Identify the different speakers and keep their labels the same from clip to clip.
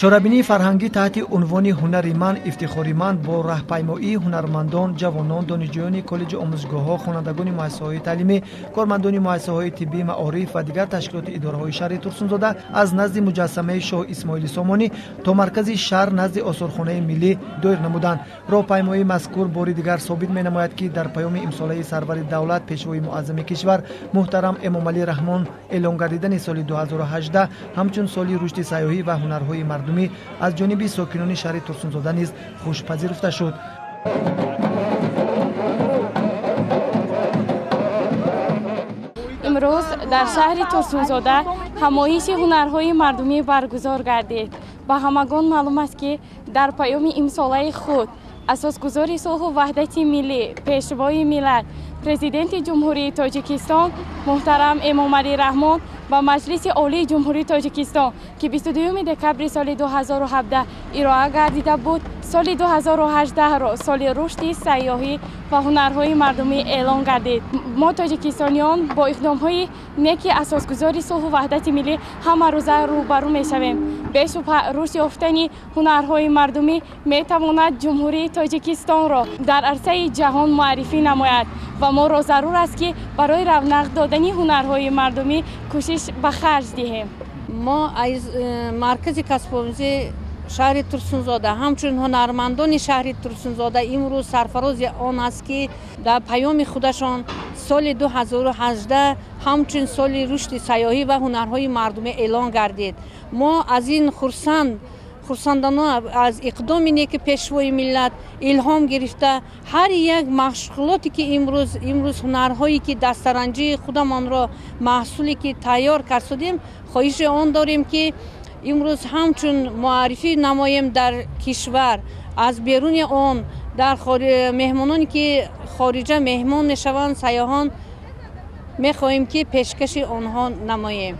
Speaker 1: Чорабинии фарҳангӣ таҳти унвони «Ҳунари ман, ифтихори ман» бо раҳпаймоии ҳунармандон, ҷавонон, донишҷӯёни коллеҷи омӯзгоҳҳо, хонандагони муассисаҳои таълимӣ, кормандони муассисаҳои тиббӣ, маориф ва дигар ташкилоти идораҳои шаҳри Турсунзода аз назди муҷассамаи шоҳ Исмоили Сомонӣ то маркази шаҳр назди осорхонаи миллӣ доир намуданд. Роҳпаймоии мазкур бори дигар собит менамояд, ки дар паёми имсолаи сарвари давлат, пешвои муаззами кишвар муҳтарам Эмомалӣ Раҳмон эълон гардидани соли 2018 ҳамчун соли рушди сайёҳӣ ва ҳунарҳои мардумӣ аз ҷониби сокинони шаҳри Турсунзода низ хушпазируфта шуд.
Speaker 2: Имрӯз дар шаҳри Турсунзода ҳамоиши ҳунарҳои мардумӣ баргузор гардид. Ба ҳамагон маълум аст, ки дар паёми имсолаи худ асосгузори сулҳу ваҳдати миллӣ, пешвои миллат, президенти Ҷумҳурии Тоҷикистон муҳтарам Эмомалӣ Раҳмон ба Маҷлиси Олии Ҷумҳурии Тоҷикистон, ки 22 декабри соли 2017 ироа гардида буд, соли 2018-ро соли рушди сайёҳӣ ва ҳунарҳои мардумӣ эълон гардид. Мо тоҷикистониён бо иқдомҳои неки асосгузори сулҳу ваҳдати миллӣ ҳамарӯза рӯбарӯ мешавем. Бешубҳа, рушд ёфтани ҳунарҳои мардумӣ метавонад Ҷумҳурии Тоҷикистонро дар арсаи ҷаҳон муаррифӣ намояд ва моро зарур аст, ки барои равнақ додани ҳунарҳои мардумӣ кӯшиш ба харҷ диҳем.
Speaker 3: Мо аз маркази касбомӯзии шаҳри Турсунзода, ҳамчун ҳунармандони шаҳри Турсунзода, имрӯз сарфарози он аст, ки дар паёми худашон соли 2018 ҳамчун соли рушди сайёҳӣ ва ҳунарҳои мардумӣ эълон гардид. Мо аз ин хурсандона аз иқдоми неки пешвои миллат илҳом гирифта, ҳар як машғулоте ки имрӯз ҳунарҳое ки дастаранҷии худамонро маҳсуле ки тайёр кардем, хоҳиши он дорем, ки имрӯз ҳамчун муаррифӣ намоем дар кишвар, аз беруни он дар меҳмононе ки хориҷа меҳмон мешаванд, сайёҳон, мехоҳем ки пешкаши онҳо намоем.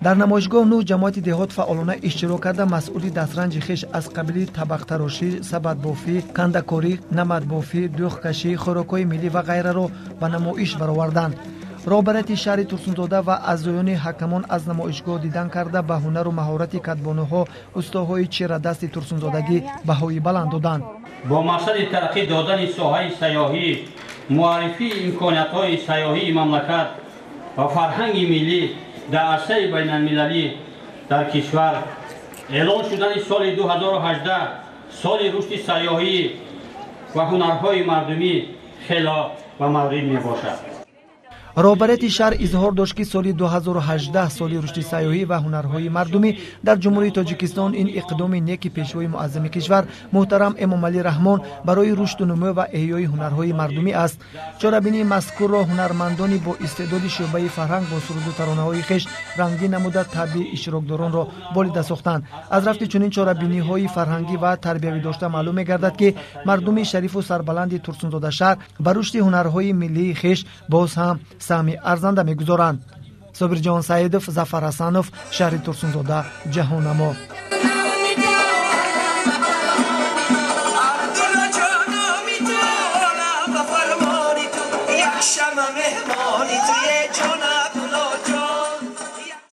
Speaker 1: Дар намоишгоҳ нӯҳ ҷамоати деҳот фаъолона иштирок карда, масъули дастранҷи хеш аз қабили табақтарошӣ, сабадбофӣ, кандакорӣ, намадбофӣ, дӯхкашӣ, хӯрокҳои миллӣ ва ғайраро ба намоиш бароварданд. Роҳбарияти шаҳри Турсунзода ва аъзоёни ҳакамон аз намоишгоҳ дидан карда, ба ҳунару маҳорати кадбонуҳо, устоҳои чирадасти турсунзодагӣ баҳои баланд доданд.
Speaker 4: Бо мақсади тараққӣ додани соҳаи сайёҳӣ, муаррифии имкониятҳои сайёҳии мамлакат ва фарҳанги миллӣ дар арсаи байналмилалӣ дар кишвар, эълон шудани соли 2018 соли рушди сайёҳӣ ва ҳунарҳои мардумӣ хело ба маврид мебошад.
Speaker 1: Роҳбарияти шаҳр изҳор дошт, ки соли 2018 соли рушди сайёҳӣ ва ҳунарҳои мардумӣ дар Ҷумҳурии Тоҷикистон ин иқдоми неки пешвои муаззами кишвар муҳтарам Эмомалӣ Раҳмон барои рушду нумӯ ва эҳёи ҳунарҳои мардумӣ аст. Чорабинии мазкурро ҳунармандони бо истеъдоди шӯъбаи фарҳанг бо суруду таронаҳои хеш рангин намуда, табъи иштирокдоронро болида сохтанд. Аз рафти чунин чорабиниҳои фарҳангӣ ва тарбиявӣ дошта маълум мегардад, ки мардуми шарифу сарбаланди Турсунзода шаҳр ба рушди ҳунарҳои миллии хеш боз ҳам саҳми арзанда мегузоранд. Собирҷон Саидов, Зафар Ҳасанов, шаҳри Турсунзода, Ҷаҳоннамо.